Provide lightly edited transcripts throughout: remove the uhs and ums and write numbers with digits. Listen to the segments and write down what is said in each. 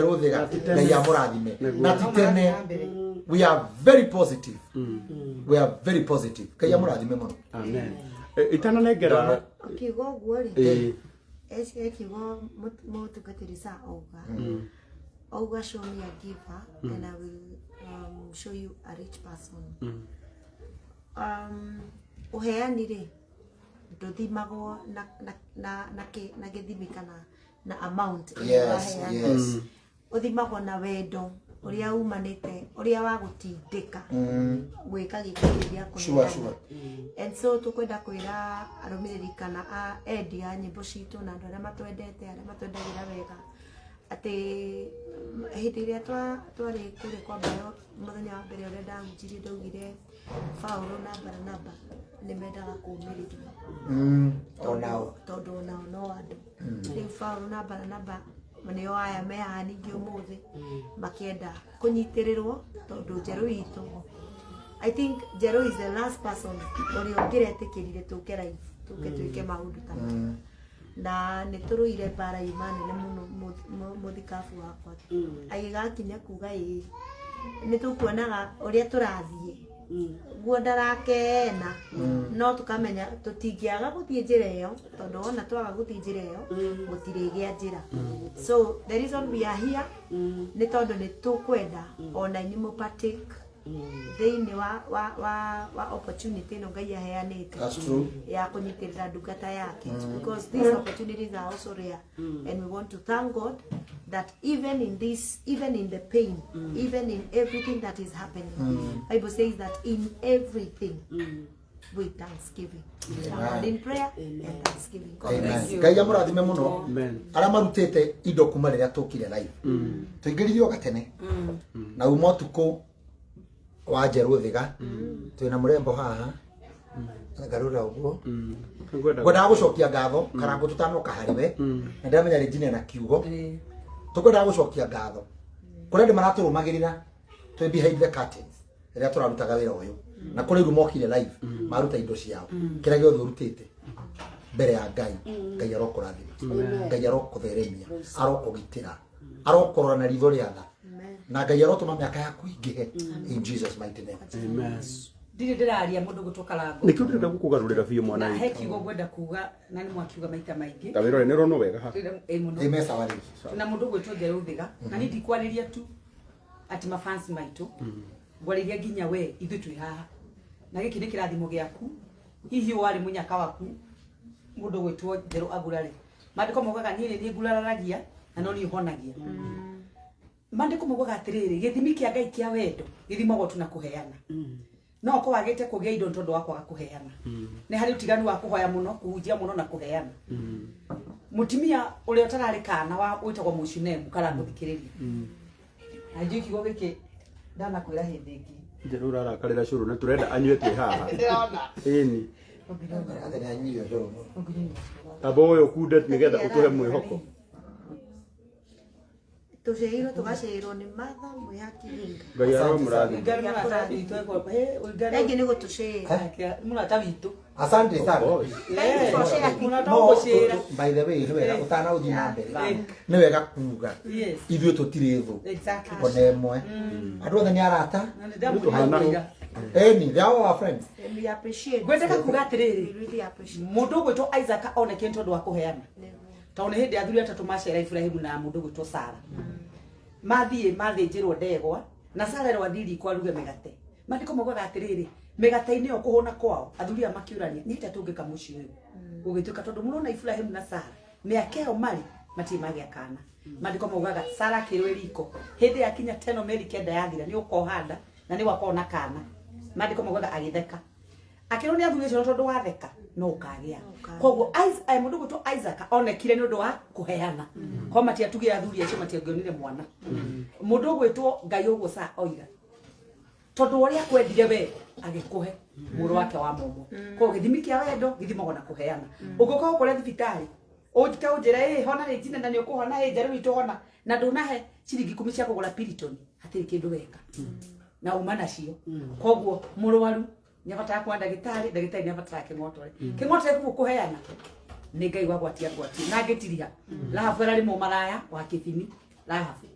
Rũthĩga Ngai amũrathime na ti tene. We are very positive, we are very positive. Ngai amũrathime mũno. Amen. Itananengera Ũkiuga ũguo rĩ, ekiugo mũtungatĩri sa auga auga, "Show me a giver and I will show you a rich person." Ũheani rĩ, ndũthimagwo na gĩthimi kana na amount ĩrĩa ũraheana. Ũthimagwo na wendo ũrĩa umanĩte, ũrĩa wa gũtindĩka gwĩka gĩko kĩu gĩa kũheana. And so tũkwenda kwĩra arũmĩrĩri kana a endi a nyĩmbo citũ na andũ arĩa matwendete, arĩa matwendagĩra wega, atĩ hĩndĩ ĩrĩa twarĩ kũrĩa kwa Mbayo, mũthenya wa mbere ũrĩa ndahunjirie, ndaugire Paulo na Baranaba nĩ mendaga kũũmĩrĩrio. Onao. Tondũ onao no andũ. Rĩu Paulo na Baranaba nĩo aya me haha ningĩ ũmũthĩ makĩenda kũnyitĩrĩrwo, tondũ Njerũ witũ, I think Njerũ is the last person ũrĩa ũngĩretĩkĩrire tũke live, tũke twĩke maũndũ ta maya, na nĩ tũrũire mbara yuma nene mũno. Mũthikabu wakwa agĩgakinya kuga ĩĩ, nĩ tũkuonaga ũrĩa tũrathiĩ guo ndarakena, no tũkamenya tũtingĩaga gũthiĩ njĩra ĩyo, tondũ wona twaga gũthiĩ njĩra ĩyo gũtirĩgĩa njĩra. So the reason we are here nĩ tondũ nĩ tũkwenda ona inyuĩ mũ partake thĩinĩ wa opportunity ĩno Ngai aheanĩte That's true. ya kũnyitĩrĩra ndungata yake, because these opportunities are also rare, and we want to thank God that even in this, even in the pain, even in everything that is happening, Bible says that in everything with thanksgiving. Amen. In prayer and thanksgiving. God Amen. bless you. Ngai amũrathime mũno. Amen. Arĩa marutĩte indo kuma rĩrĩa tũkire live, tũingĩririo gatene na uma ũtukũ wa Njerũ Thiga, twĩna mũrembo haha ngarũra ũguo. Ngwenda Ngwendaga gũcokia ngatho Karangũ tũtanoka harĩ we, na ndĩramenya Regina na kiugo. Tũkwendaga gũcokia ngatho kũrĩ andũ maratũrũmagĩrĩra twĩ behind the curtains rĩrĩa tũrarutaga wĩra ũyũ, na kũrĩ rĩu mokire live maruta indo ciao. Kĩrĩa gĩothe ũrutĩte mbere ya Ngai, Ngai arokũrathima, Ngai arokũtheremia, arokũgitĩra, arokorora na ritho rĩa tha, na Ngai arotũma mĩaka yaku ingĩhe, in Jesus' mighty name. Amen. Ndirĩ ndĩraria mũndũ gwĩtwo Karango. Nĩkĩo ndĩrenda gũkũgarũrĩra biũ mwana Na he witũ. kiugo ngwenda kuga, na nĩ mwakiuga maita maingĩ. Tawĩrore nĩ ũronwo wega haha. Ĩ mũno. Ĩ sawa rĩu. Na mũndũ gwĩtwo Njerũ Thiga, na niĩ ndikwarĩria tu atĩ mafans maitũ, ngwarĩria nginya we. Ithuĩ twĩ haha na gĩkĩ nĩ kĩrathimo gĩaku. Hihi warĩ mũnyaka waku mũndũ gwĩtwo Njerũ agurare. Maandĩko maugaga niĩ nĩ niĩ ngurararagia na no niĩ honagia. Maandĩko maugaga atĩrĩrĩ, gĩthimi kĩa Ngai kĩa wendo gĩthimagwo tu na kũheana. No ũkorwo wagĩte kũgĩa indo nĩ tondũ wa kwaga kũheana. Nĩ harĩ ũtiganu wa kũhoya mũno, kũhunjia mũno na kũheana. Mũtumia ũrĩa ũtararĩ kana wa wĩtagwo Mũshunemu karangũthikĩrĩria, na njũĩ kiugo gĩkĩ ndanakwĩra hĩndĩ ĩngĩ. Njerũ ũrarakarĩra cũrũ na tũrenda anyue twĩ haha. Ndĩrona. Ĩni. Atĩ nĩ anyuire ũcũrũ mũno. Tamba ũyũ ũkunde nĩgetha ũtũhe mwĩhoko. Tũcĩirwo, tũgacĩirwo nĩ Martha Mwĩhaki Hinga. Ngai aromũrathima. Ngai mũrata witũ Thengi nĩ gũtũcĩra. Mũrata witũ. Asante sana. Thank you for sharing. Mũrata No, ũgũcĩra. by the way, nĩ wega ũtanagũthiĩ na mbere, nĩ wega kuga ithuĩ tũtirĩ thũ ona ĩmwe. Andũ othe nĩ arata. Na nĩ ndamwĩra. Eni, they are all our friends. And we appreciate. Ngwendaga kuga atĩrĩrĩ, We really appreciate. Mũndũ ũgwĩtwo Isaac onekire nĩ tondũ wa kũheana, tondũ nĩ hĩndĩ athuri atatũ macera Iburahĩmu na mũndũ ũgwĩtwo Sara mathiĩ mathĩnjĩrwo ndegwa, na Sara erwo athiĩ riko aruge mĩgate. Maandĩko maugaga atĩrĩrĩ, mĩgate-inĩ ĩyo kũhũna kwao, athuri aya makĩũrania nĩ atĩa tũngĩka mũciĩ ũyũ gũgĩtuĩka, tondũ mũrona Iburahĩmu na Sara mĩaka ĩyo marĩ matirĩ magĩa kana. Maandĩko maugaga Sara akĩrwo riko hĩndĩ yakinya teno mĩeri 9 yathira nĩ ũkoha nda na nĩ wakorwo na kana. Maandĩko maugaga agĩtheka, akĩrwo nĩ athuri acio, tondũ watheka no ũkagĩa. Koguo mũndũ gwĩtwo Isaac onekire nĩ ũndũ wa kũheana. Ko matiatugire athuri acio, matiangĩonire mwana. Mũndũ ũgwĩtwo Ngai ũguo sa oiga, tondũ ũrĩa akwendire we agĩkũhe mũrũ wake wa mũmwe. Koguo gĩthimi kĩa wendo gĩthimagwo na kũheana. Ũngĩũka gũkũrĩa thibitarĩ ũnjike ũnjĩre ĩ hona rĩ njine na nĩ ũkũhona, ĩ Njerũ witũ hona, na ndũnahe ciringi 10 cia kũgũra Piriton, hatirĩ kĩndũ weka na uma nacio. Koguo mũrwaru nĩ abataraga kuona ndagĩtarĩ, ndagĩtarĩ nĩ abataraga kĩng'otore. Kĩng'otore kuo kũheana nĩ Ngai wagwatia ngwatia na ngĩtiriha. Rahabu ararĩ mũmaraya wa kĩbini. Rahabu.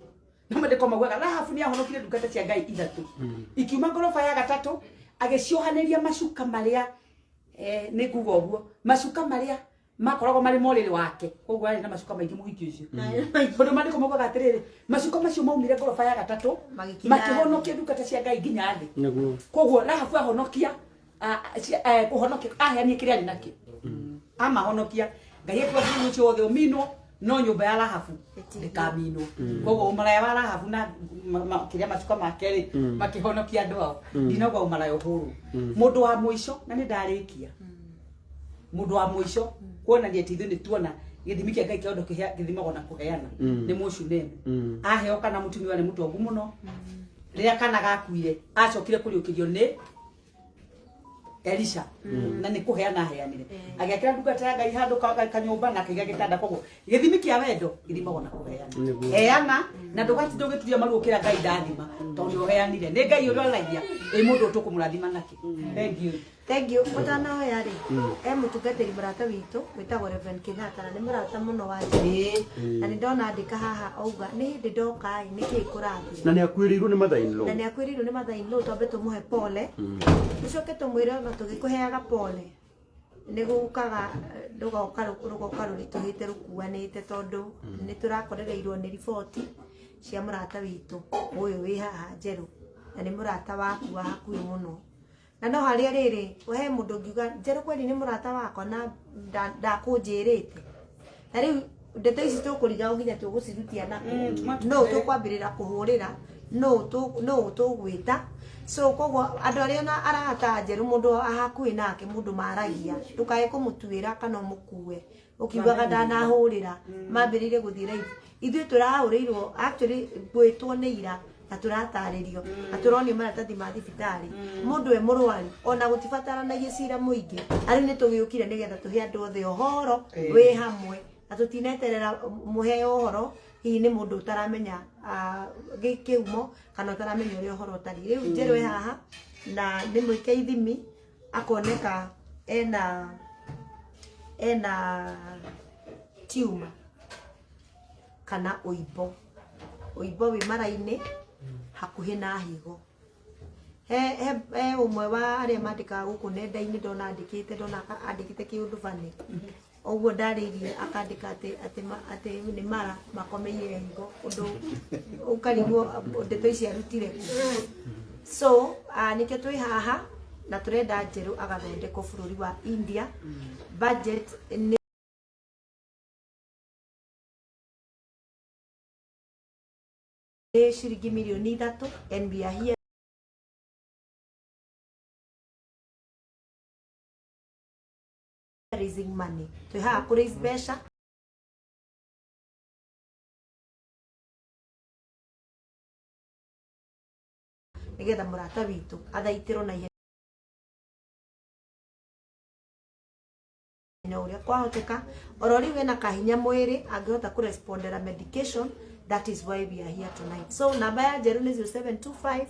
No mandĩko maugaga Rahabu nĩ ahonokire ndungata cia Ngai ithatũ ikiuma ngoroba ya gatatũ agĩciohanĩria macuka marĩa nĩ nguga ũguo macuka marĩa makoragwo marĩ morĩrĩ wake koguo arĩ na macuka maingĩ mũhiki ũcio tondũ mandĩko maugaga atĩrĩrĩ macuka macio maumire ngoroba ya gatatũ Magĩkinya makĩhonokia ndungata cia Ngai nginya thĩ Nĩguo. koguo Rahabu ahonokia kũhonokia aheanie kĩrĩa arĩ nakĩo amahonokia Ngai akiuga bũrũri ũcio wothe ũminwo no nyũmba ya Rahabu ndĩkaminwo koguo ũmaraya wa Rahabu na kĩrĩa macuka make rĩ makĩhonokia andũ ao ndinauga ũmaraya ũhũrwo mũndũ wa mũico na nĩ ndarĩkia mũndũ wa mũico kuonania atĩ ithuĩ nĩ tuona gĩthimi kĩa Ngai kĩa ũndũ gĩthimagwo na kũheana nĩ mũcunemi aheo kana mũtumia warĩ mũtongu mũno rĩrĩa kana gakuire acokire kũriũkĩrio nĩ Elisha na nĩ kũheana aheanire agĩakĩra ndungata ya Ngai handũ kanyũmba na akĩiga gĩtanda koguo gĩthimi kĩa wendo gĩthimagwo na kũheana Nĩguo. heana na ndũgatinda ũgĩturia maru ũkĩra Ngai ndathima tondũ nĩ ũheanire nĩ Ngai ũrĩa ũragia ĩ mũndũ tũkũmũrathima nakĩ thank you. Thank you. Ũtanoya rĩ, e mũtungatĩri mũrata witũ wĩtagwo Reverend Kenyatta na nĩ mũrata mũno wa Njerũ. Na nĩ ndona andĩka haha auga nĩ hĩndĩ ndoka ĩ nĩkĩĩ kũrathiĩ. Na nĩ akuĩrĩirwo nĩ mother in law. Na nĩ akuĩrĩirwo nĩ mother in law twambe tũmũhe pole. Tũcoke tũmwĩre ona tũgĩkũheaga pole nĩ gũkaga rũgoka rũritũhĩte rũkuanĩte tondũ nĩ tũrakorereirwo nĩ riboti cia mũrata witũ ũyũ wĩ haha Njerũ na nĩ mũrata waku wa hakuhĩ mũno. Na no harĩa rĩrĩ he mũndũ ũngiuga Njerũ kweli nĩ mũrata wakwa na ndakũnjĩrĩte na rĩu ndeto ici tũkũriga nginya tũgũcirutia na no tũkwambĩrĩra kũhũrĩra no tũgwĩta so koguo andũ arĩa ona arata Njerũ mũndũ hakuhĩ nake mũndũ maragia ndũkae kũmũtuĩra kana ũmũkue ũkiugaga ndanahũrĩra mambĩrĩire gũthiĩ live ithuĩ tũrahũrĩirwo actually gwĩtwo nĩ ira na tũratarĩrio na tũronio maratathi ma thibitarĩ mũndũ e mũrwaru ona gũtibataranagia cira mũingĩ arĩu nĩ tũgĩũkire nĩgetha tũhe andũ othe ũhoro wĩ hamwe na tũtineterera mũheo ũhoro hihi nĩ mũndũ ũtaramenya kĩhumo kana ũtaramenya ũrĩa ũhoro ũtariĩ rĩu Njerũ e haha na nĩ mwĩke ithimi akoneka ena tumor kana ũimbo wĩ mara-inĩ hakuhĩ na higo he ũmwe wa arĩa mandĩkaga gũkũ nenda-inĩ ndona andĩkĩte ndona andĩkĩte kĩũndũ bani ũguo ndarĩirie akandĩka atĩ nĩ mara makomeire higo ũndũ ũkarigwo ndeto ici arutire kũ so nĩkĩo twĩ haha na tũrenda Njerũ agathondekwo bũrũri wa India budget nĩ ciringi mirioni 3 and we are here raising money twĩ haha kũ raise mbeca nĩgetha mũrata witũ athaitĩrwo na ihenya ũrĩa kwahoteka oro rĩu ena kahinya mwĩrĩ angĩhota kũrespondera medication. That is why we are here tonight. So namba ya Njerũ nĩ 0725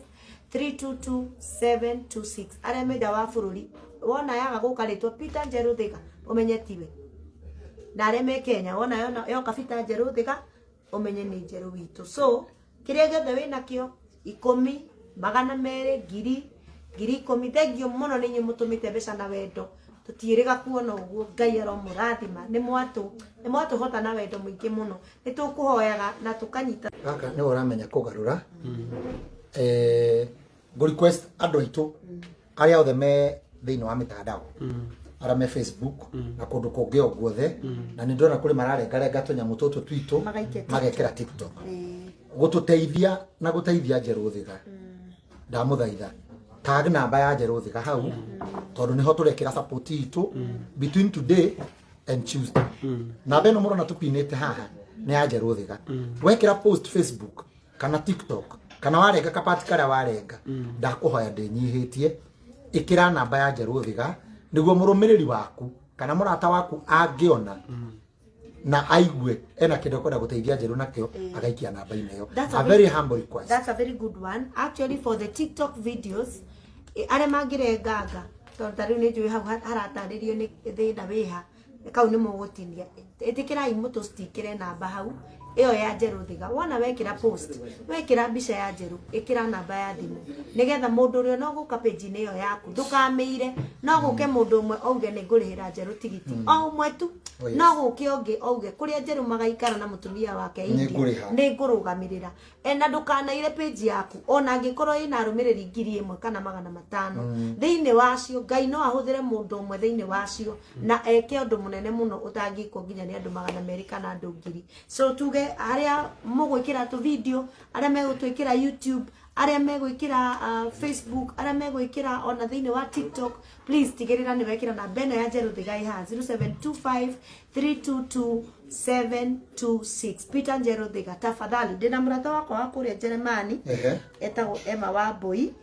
322 726 arĩa me nja wa bũrũri wona yaga gũka rĩtwa Peter Njerũ Thiga ũmenye tiwe na arĩa me Kenya wona yoka Peter Njerũ Thiga ũmenye nĩ Njerũ witũ. So kĩrĩa gĩothe wĩ nakĩo 10 200 ngiri 10,000 thank you mũno nĩ inyuĩ mũtũmĩte mbeca na wendo tũtiĩrĩga kuona ũguo Ngai aromũrathima nĩ mwatũhota na wendo mũingĩ mũno nĩ tũkũhoyaga na tũkanyita gaka nĩ ũramenya kũgarũra ngũ request andũ aitũ arĩa othe me thĩinĩ wa mitandao arĩa me Facebook na kũndũ kũngĩ o guothe na nĩ ndĩrona kũrĩ mararengarenga tũnyamũ tũtũ twitũ magekĩra TikTok gũtũteithia na gũteithia Njerũ Thiga ndamũthaitha tag namba ya Njerũ Thiga hau tondũ nĩho tũrekĩra support itũ between today and Tuesday namba ĩno mũrona tũpinĩte haha nĩ ya Njerũ Thiga wekĩra post Facebook kana TikTok kana warenga kapati karĩa warenga ndakũhoya ndĩnyihĩtie ĩkĩra namba ya Njerũ Thiga nĩguo mũrũmĩrĩri waku kana mũrata waku angĩona na aigue ena kindu kwenda guteithia Njerũ nakio agaikia namba-inĩ ĩyo. A very humble request. That's a very good one actually for the TikTok videos arĩa mangĩrenganga tondũ ta rĩu nĩ njũĩ hau haratarĩrio nĩ thĩna wĩha kau nĩ mũgũtinia ĩtĩkĩrai mũtũcitikĩre namba hau Ĩyo ya Njerũ Thiga, wona wekĩra post, wekĩra mbica ya Njerũ, ĩkĩra namba ya thimũ nĩgetha mũndũ ũrĩa no gũka page-inĩ ĩyo yaku ndũkamĩire, no gũke mũndũ ũmwe auge nĩ ngũrĩhĩra Njerũ tigiti, o ũmwe tu. Oh, yes. No gũke ũngĩ auge kũrĩa Njerũ magaikara na mũtumia wake India, Nĩngũrĩha. nĩ ngũrũgamĩrĩra. Na ndũkanaire page yaku ona angĩkorwo ĩna arũmĩrĩri 1000 kana 500, thĩinĩ wacio Ngai no ahũthĩre mũndũ ũmwe thĩinĩ wacio na eke ũndũ mũnene mũno ũtangĩkwo nginya nĩ andũ 200 kana andũ 1000. So tuge arĩa mũgwĩkĩra tũ video, arĩa megũtwĩkĩra YouTube, arĩa megwĩkĩra Facebook, arĩa megwĩkĩra ona thĩinĩ wa TikTok, please tigĩrĩra nĩ wekĩra namba ĩno ya Njerũ Thiga ĩ haha, 0725 322 726. Peter Njerũ Thiga, tafadhali, ndĩna mũrata wakwa wa kũrĩa Jeremani etagwo Emma Wambui.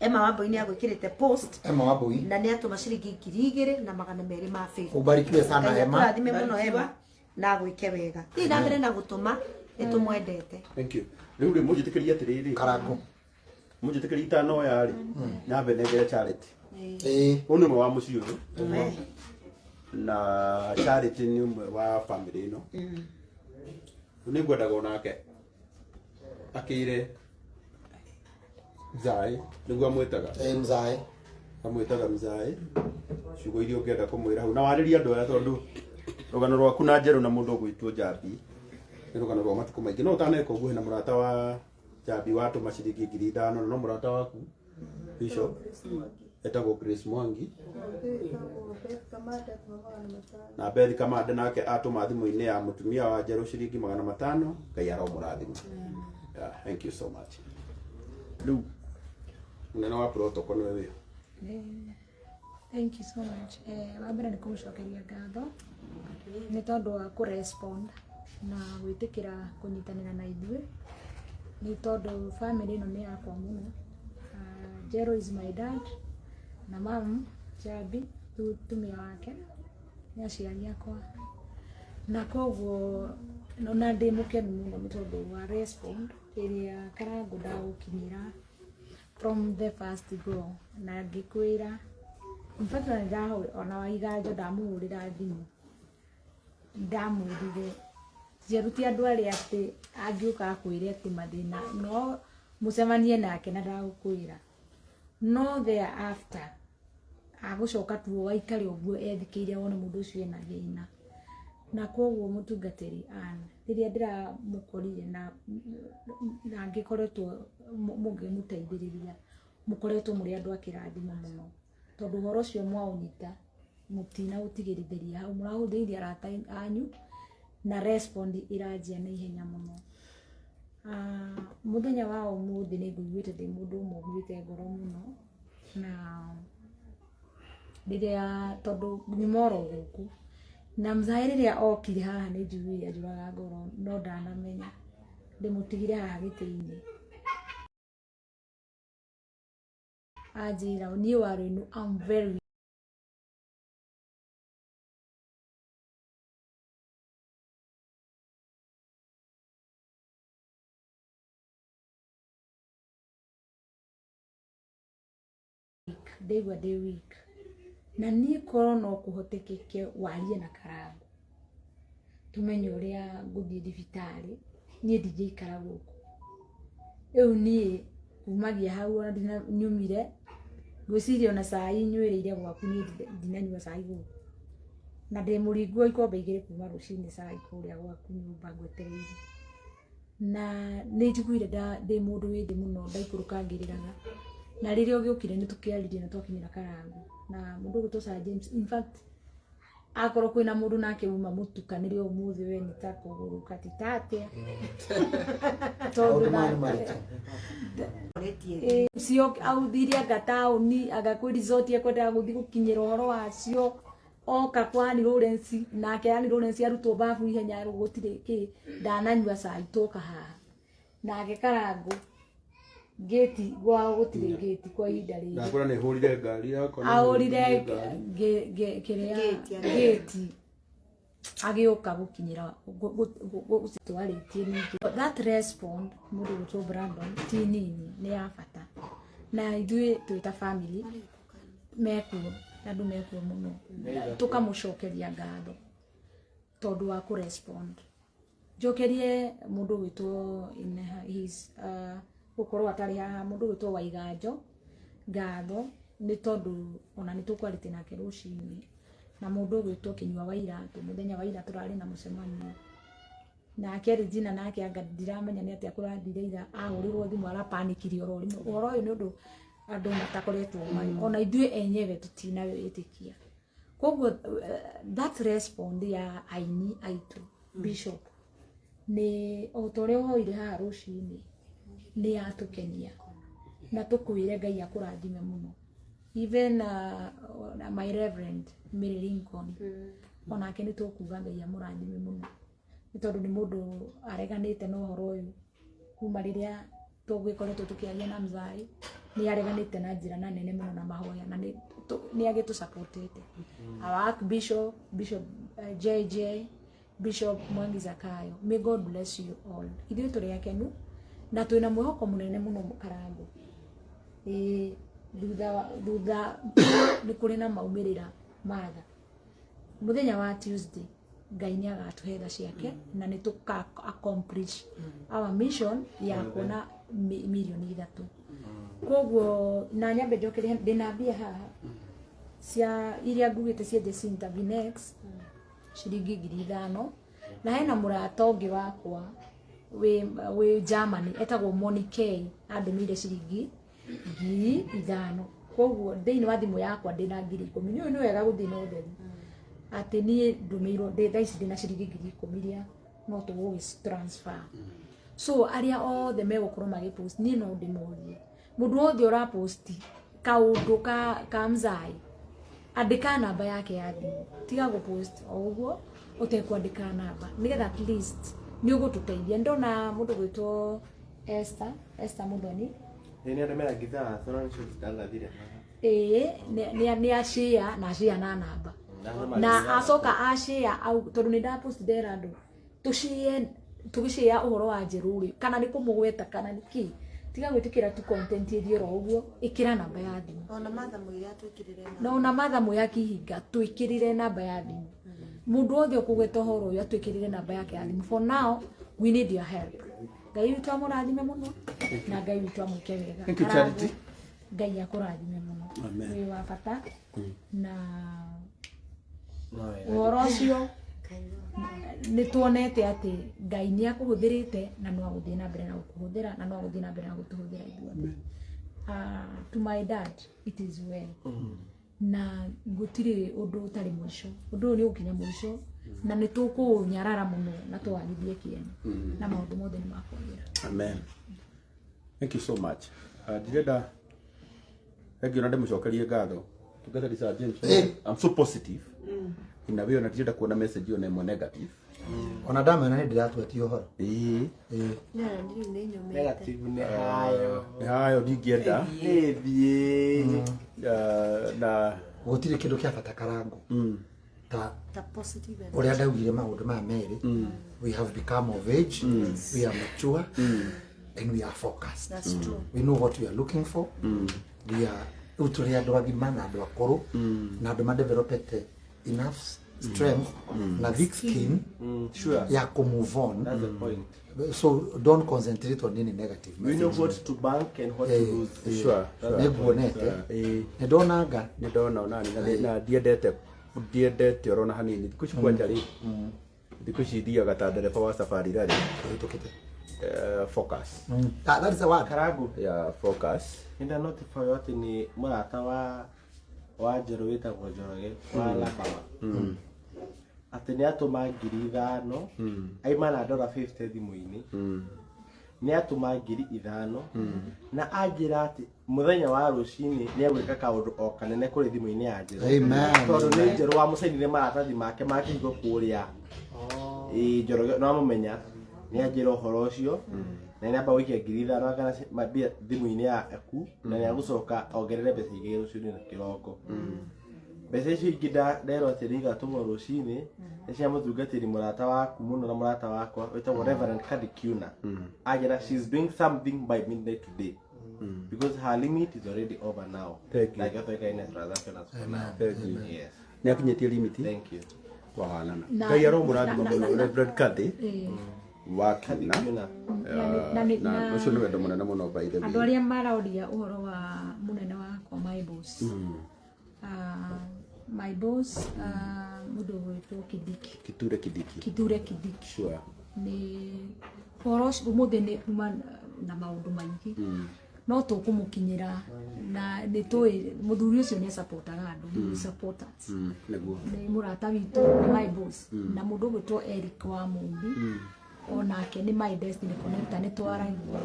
Emma Wambui nĩ agwĩkĩrĩte post Emma Wambui na nĩ atũma ciringi 2250. Ubarikiwe sana Ngai Emma. akũrathime mũno Emma na agwĩke wega. Thiĩ na mbere na gũtũma, nĩ tũmwendete. Thank you. Rĩu rĩ mũnjĩtĩkĩrie atĩrĩrĩ. Karango. Mũnjĩtĩkĩrie itanoya rĩ, nyambe nengere Charity. Ĩĩ. Ũyũ nĩ ũmwe wa mũciĩ ũyũ. Na Charity nĩ ũmwe wa family ĩno. Nĩ ngwendaga onake akĩre Mzae, nĩguo amwĩtaga. Ĩĩ Mzae. Amwĩtaga Mzae. Ciugo iria ũngĩenda kũmwĩra hau. Na warĩrie andũ aya tondũ rũgano rwaku na Njerũ na mũndũ ũgwĩtwo Njambi nĩ rũgano rwa matukũ maingĩ. No ũtaneka ũguo hena mũrata wa Njambi watũma ciringi 5000 na no mũrata waku Bishop etagwo Grace Mwangi na Beth Kamande nake atũma thimũ-inĩ ya mũtumia wa Njerũ ciringi 500. Ngai aromũrathima. Yeah, thank you so much. Rĩu mũnene wa protocol nĩwe wĩho. Thank you so much. Wa mbere nĩ kũmũcokeria ngatho nĩ tondũ wa kũ-respond na gwĩtĩkĩra kũnyitanĩra na ithuĩ, nĩ tondũ family ĩno nĩ yakwa mũno. Jero is my dad na mam Njambi tumia wake nĩ aciari akwa, na koguo ona ndĩ mũkenu mũno nĩ tondũ wa respond ĩrĩa Karangũ ndagũkinyĩra from the first go, na ngĩkwĩra in fact ona ndahũ ona wa Iganjo ndamũhũrĩra thimũ ndamwĩrire Njerũ ti andũ arĩa atĩ angĩũka akwĩre atĩ mathĩna no mũcemanie nake na ndagũkwĩra, no thereafter agũcoka tu aikare ũguo ethikĩire wone mũndũ ũcio ena thĩna. Na koguo mũtungatĩri Ann, rĩrĩa ndĩramũkorire na angĩkoretwo mũngĩmũteithĩrĩria, mũkoretwo mũrĩ andũ a kĩrathimo mũno, tondũ ũhoro ũcio mwaũnyita mũtinaũtigĩrithĩria hau, mũrahũthĩrire arata anyu na respond ĩranjia na ihenya mũno. Mũthenya wa ũmũthĩ nĩ ngũiguĩte ndĩ mũndũ ũmwe ũguĩte ngoro mũno, na rĩrĩa tondũ nyuma oro gũkũ na Mzae rĩrĩa okire haha nĩ njiguire anjũraga ngoro, no ndanamenya ndĩmũtigire haha gĩtĩ-inĩ. Anjĩra niĩ warũ I'm very weak, ndaigua ndĩ weak, na niĩ korwo no kũhotekeke warie na Karangũ tumenye ũrĩa ngũthiĩ thibitarĩ, niĩ ndingĩikara gũkũ. Rĩu niĩ kumagia hau ona nyumire ngwĩciria ona cai nyuĩrĩire gwaku, niĩ ndinanyua cai gũkũ, na ndĩ mũringu ikombe 2 kuma rũcinĩ cai kũrĩa gwaku nyũmba ngwetereire. Na nĩ njiguire ndĩ mũndũ wĩ thĩ mũno, ndaikũrũka ngĩrĩraga. Na rĩrĩa ũgĩũkire nĩ tũkĩaririe na twakinyĩra Karangũ na mũndũ ũgwĩtwo Sir James, in fact akorwo kwĩna mũndũ nake uma mũtukanĩre ũmũthĩ we nĩ ta kũgũrũka ti ta atĩa. Tondũ Maũndũ maya nĩ maritũ. Cio authire anga taũni anga kwĩ resort ekwendaga gũthiĩ gũkinyĩra ũhoro wacio, oka kwa Annie Lawrence, nake Annie Lawrence arutwo babu ihenya gũtirĩ kĩ, ndananyua cai twoka haha. Nake Karangũ gate gwao gũtirĩ gate kwa ihinda rĩrĩ. Ndakwĩra nĩ hũrire ngari yakwa, nĩ Ahũrire hũrire ngari. kĩrĩa Gate, gate agĩũka gũkinyĩra twarĩtie ningĩ. That respond mũndũ ũgwĩtwo Brandon ti nini, nĩ ya bata, na ithuĩ twĩ ta family mekuo, andũ mekuo mũno, tũkamũcokeria ngatho tondũ wa kũ-respond. Njokerie mũndũ ũgwĩtwo in his gũkorwo atarĩ haha, mũndũ ũgwĩtwo Waiganjo ngatho nĩ tondũ ona nĩ tũkwarĩtie nake rũcinĩ, na mũndũ ũgwĩtwo Kĩnyua Waira mũthenya wa ira tũrarĩ na mũcemanio nake Regina, nake anga ndiramenya nĩ atĩa kũrathire ira, ahũrĩrwo thimũ arapanikire oro rĩmwe. Ũhoro ũyũ nĩ ũndũ andũ matakoretwo marĩ ona ithuĩ enyewe tutinawĩtĩkia, koguo that respond ya aini aitũ, Bishop, nĩ o ta ũrĩa ũhoire haha rũcinĩ, nĩ yatũkenia na tũkwĩre Ngai akũrathime mũno. Even my Reverend Mary Lincoln, onake nĩ tũkuga Ngai amũrathime mũno, nĩ tondũ nĩ mũndũ areganĩte na ũhoro ũyũ kuma rĩrĩa tũgĩkoretwo tũkĩaria na mzai, nĩ areganĩte na njĩra na nene mũno na mahoya, na nĩ agĩtũsupportĩte. Our Archbishop, Bishop JJ, Bishop Mwangi Zakayo, may God bless you all. Ithuĩ tũrĩ akenu na twĩna mwĩhoko mũnene mũno, Karango. Ĩĩ, thutha nĩ kũrĩ na maumĩrĩra matha mũthenya wa Tuesday, Ngai nĩ agatũhe tha ciake na nĩ tũka accomplish our mission ya kuona mirioni 3. Koguo na nyambe njokerie, ndĩna mbia haha cia iria ngugĩte cia Jacinta Vinex, ciringi 5,000, na hena mũrata ũngĩ wakwa wĩ Germany etagwo Monique, andũmĩire ciringi 5,000. Koguo thĩinĩ wa thimũ yakwa ndĩna 10,000. Nĩ ũyũ nĩ wega gũthiĩ na ũtheri atĩ niĩ ndũmĩirwo ndĩ thaa ici ndĩna ciringi 10,000 iria no tũgũgĩ transfer. So arĩa othe megũkorwo magĩpost, niĩ no ndĩmorie, mũndũ wothe ũraposti kaũndũ ka mzai, andĩka namba yake ya thimũ. Tiga gũpost o ũguo ũtekwandĩka namba, nĩgetha at least nĩ ũgũtũteithia. Ndona mũndũ gwĩtwo Esther Muthoni. Nĩ andũmĩra ngithaa tondũ nĩcio citangathire haha. Ĩĩ, nĩ ashare na ashare na namba na acoka ashare au, tondũ nĩ ndapost ndera andũ tũshare, tũgĩshare ũhoro wa Njerũ rĩ, kana nĩ kũmũgweta kana nĩ kĩ, tiga gwĩtĩkĩra tu content ĩthiĩ oro ũguo, ĩkĩra namba ya thimũ. Ona matha mwĩre atwĩkĩrĩre. Na ona matha mwĩ akihinga, twĩkĩrĩre namba ya thimũ. Mũndũ wothe ũkũgweta ũhoro ũyũ atwĩkĩrĩre namba yake ya thimũ. For now we need your help. Ngai witũ amũrathime mũno na Ngai witũ amwĩke wega. Thank you, Charity. Ngai akũrathime mũno. Amen. Wĩ wa bata na ũhoro ũcio nĩ tuonete atĩ Ngai nĩ akũhũthĩrĩte na no agũthiĩ na mbere na gũkũhũthĩra na no agũthiĩ na mbere na gũtũhũthĩra ithuothe. To my dad, it is well, na gũtirĩ ũndũ ũtarĩ mũico. Ũndũ ũyũ nĩ ũgũkinya mũico na nĩ tũkũũnyarara mũno na tũwagithie kĩene na maũndũ mothe nĩ makwagĩra. Amen. Thank you so much. Ndirenda rĩngĩ ona ndĩmũcokerie ngatho tungatĩri Sir James. I'm so positive in a way, ona ndirenda kuona message ona ĩmwe negative. Ona ndamena nĩ ndĩratwetie ũhoro. Ĩĩ. Ĩĩ. Nĩ rĩu nĩ nyũmĩte. Negative nĩ hayo. Nĩ hayo ndingĩenda. Nĩ thiĩ. Na gũtirĩ kĩndũ kĩa bata, Karango, ta ta positive and ũrĩa ndaugire maũndũ maya merĩ. We have become of age, we are mature and we are focused. That's true. We know what we are looking for. We are rĩu tũrĩ andũ agima na andũ akũrũ na andũ madevelopete enough strength na thick skin ya kũ move on. That's the point. So don't concentrate on any negative We know message. what to bank and what to lose. Sure. Nĩ nguonete. Ĩĩ. Nĩ ndonanga. Nĩ ndona onani na ndiendete orona hanini. Thikũ ici kwanja rĩ, thikũ ici thiaga ta ndereba wa safari rally. Kũhĩtũkĩte. Focus. Ah, that is the word. Karagu. Ya focus. Nĩ notify atĩ nĩ mũrata wa Njerũ wĩtagwo Njoroge wa Alabama atĩ nĩ atũma 5,000, aima na ndora 50 thimũ-inĩ, nĩ atũma 5,000 na anjĩra atĩ mũthenya wa rũcinĩ nĩ egwĩka kaũndũ o kanene kũrĩ thimũ-inĩ ya Njerũ. Amen. Tondũ nĩ Njerũ wamũcainire maratathi make ma kĩhingo kũrĩa. Ĩĩ, Njoroge no amũmenya, nĩ anjĩra ũhoro ũcio na nĩ amba gũikia 5,000 kana mbia thimũ-inĩ yaku na nĩ agũcoka ongerere mbeca igĩrĩ rũcinĩ na kĩroko. Mbeca icio ingĩ nderwo atĩ nĩ igatũmwo rũcinĩ nĩ cia mũtungatĩri mũrata waku mũno na mũrata wakwa wĩtagwo Reverend Kadi Kiuna. Anjĩra she is doing something by midnight today because her limit is already over now. Thank you. Like atoika transaction as for now. Thank you. Yes. Nĩ akinyĩtie limit. Thank you. Wahanana. Na- Ngai aromũrathima na- mũno, Reverend Kathy. Ĩĩ. Wa Kiuna. Kiuna. Na ũcio nĩ wendo mũnene mũno, by the Andũ way. arĩa maroria ũhoro wa mũnene wakwa, my boss, my boss, mũndũ ũgwĩtwo Kindiki. Kithure Kindiki. Kithure Kindiki. Nĩ ũhoro ũcio ũmũthĩ nĩ uma na maũndũ maingĩ, no tũkũmũkinyĩra na nĩ tũĩ mũthuri ũcio nĩ supportaga andũ, he support us. Nĩguo. Nĩ mũrata witũ, nĩ my boss, na mũndũ ũgwĩtwo Eric wa Mũmbi onake nĩ my destiny connector, nĩ twaragia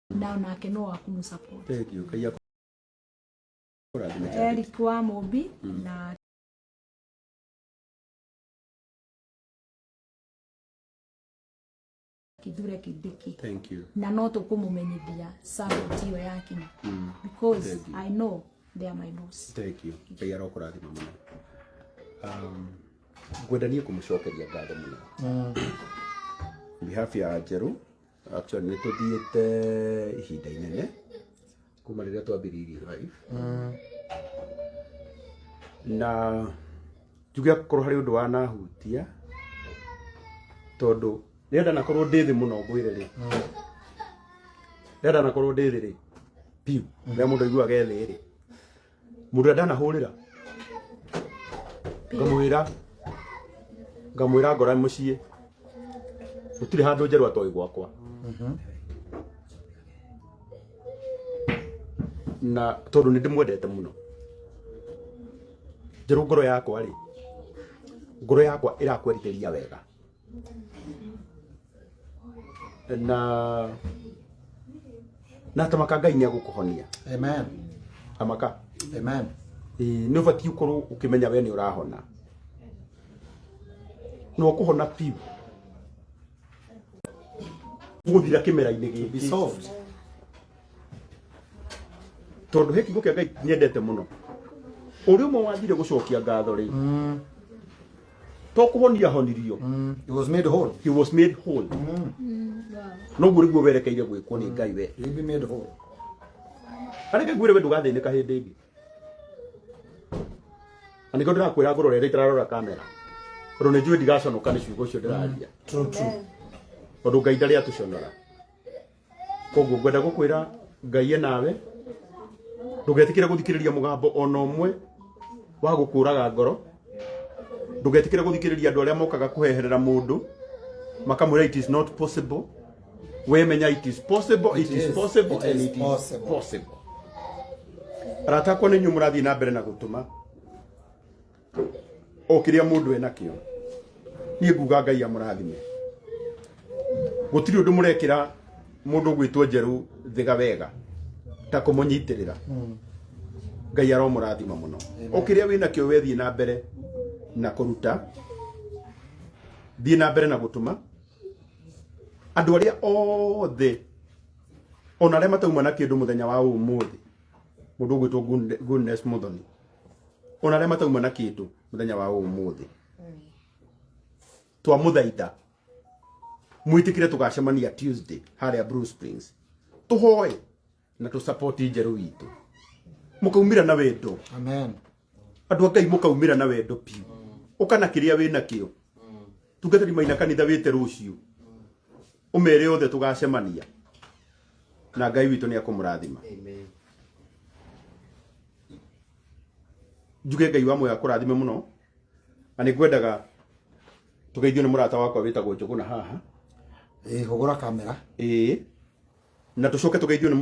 na onake no akũmũ support. Thank you. Ngai akũrathime, Charity. Eric wa Mũmbi na Kithure Kindiki. Thank you. Na no tũkũmũmenyithia support ĩyo yakinya because Thank you. I know they are my boss. Thank you. Ngai arokũrathima mũno. Ngwenda niĩ kũmũcokeria ngatho mũno on behalf ya Njerũ. Actually, nĩ tũthiĩte ihinda inene kuma rĩrĩa twambĩrĩirie live, na njuge akorwo harĩ ũndũ wanahutia, tondũ rĩrĩa ndanakorwo ndĩ thĩ mũno, ngwĩre rĩ, rĩrĩa ndanakorwo ndĩ thĩ rĩ piu, rĩrĩa mũndũ aiguaga e thĩ rĩ, mũndũ ũrĩa ndanahũrĩra ngamwĩra ngora mũciĩ gũtirĩ handũ Njerũ atoĩ gwakwa, na tondũ nĩ ndĩmwendete mũno Njerũ, ngoro yakwa rĩ, ngoro yakwa ĩrakwerithĩria wega, na tamaka Ngai nĩ agũkũhonia. Amen. Amaka. Amen. Ĩĩ, nĩ ũbatiĩ ũkorwo ũkĩmenya we nĩ ũrahona na ũkũhona piũ gũthira kĩmera-inĩ Be gĩkĩ solved. Tondũ he kiugo kĩa Ngai nyendete mũno, ũrĩa ũmwe wathire gũcokia ngatho rĩ, to kũhonia honirio. He was made whole. He was made whole. Noguo nĩguo werekeire gwĩkwo nĩ Ngai we. He will be made whole. Areke ngwĩre, we ndũgathĩnĩka hĩndĩ ĩngĩ, na nĩkĩo ndĩrakwĩra ngũrore ĩrĩa itararora kamera, tondũ nĩ njũĩ ndigaconoka nĩ ciugo icio ndĩraria. True, true. Tondũ Ngai ndarĩ atũconora. Koguo ngwenda gũkwĩra Ngai e nawe, ndũgetĩkĩre gũthikĩrĩria mũgambo ona ũmwe wa gũkũraga ngoro, ndũgetĩkĩre gũthikĩrĩria andũ arĩa mokaga kũheherera mũndũ makamwĩra it is not possible. We menya it is possible. It is Is. possible. It And is it is possible. possible. Arata akwa, nĩ inyuĩ mũrathiĩ na mbere na gũtũma o kĩrĩa mũndũ enakĩo. Niĩ nguga Ngai amũrathime. Gũtirĩ ũndũ mũrekĩra mũndũ ũgwĩtwo Njerũ thiga wega ta kũmũnyitĩrĩra. Ngai aromũrathima mũno. O kĩrĩa wĩnakĩo, we thiĩ na mbere na kũruta, thiĩ na mbere na gũtũma. Andũ arĩa othe, ona arĩa matauma na kĩndũ mũthenya wa ũmũthĩ, mũndũ ũgwĩtwo Goodness Muthoni, ona arĩa matauma na kĩndũ mũthenya wa ũmũthĩ, twamũthaitha mwĩtĩkĩre tũgacemania Tuesday harĩa Blue Springs, tũhoe na tũ-support Njerũ witũ. Mũkaumĩra na wendo. Amen. Andũ a Ngai, mũkaumĩra na wendo piũ. Ũka na kĩrĩa wĩ nakĩo. Tungatĩri maina kanitha wĩte rũciũ, ũmere othe tũgacemania, na Ngai witũ nĩ akũmũrathima. Amen. Njuge Ngai wa muoyo akũrathime mũno, na nĩ ngwendaga tũgeithio nĩ mũrata wakwa wĩtagwo Njũgũna haha. Ĩ, hũgũra kamera. Ĩĩ, na tũcoke tũgeithio nĩ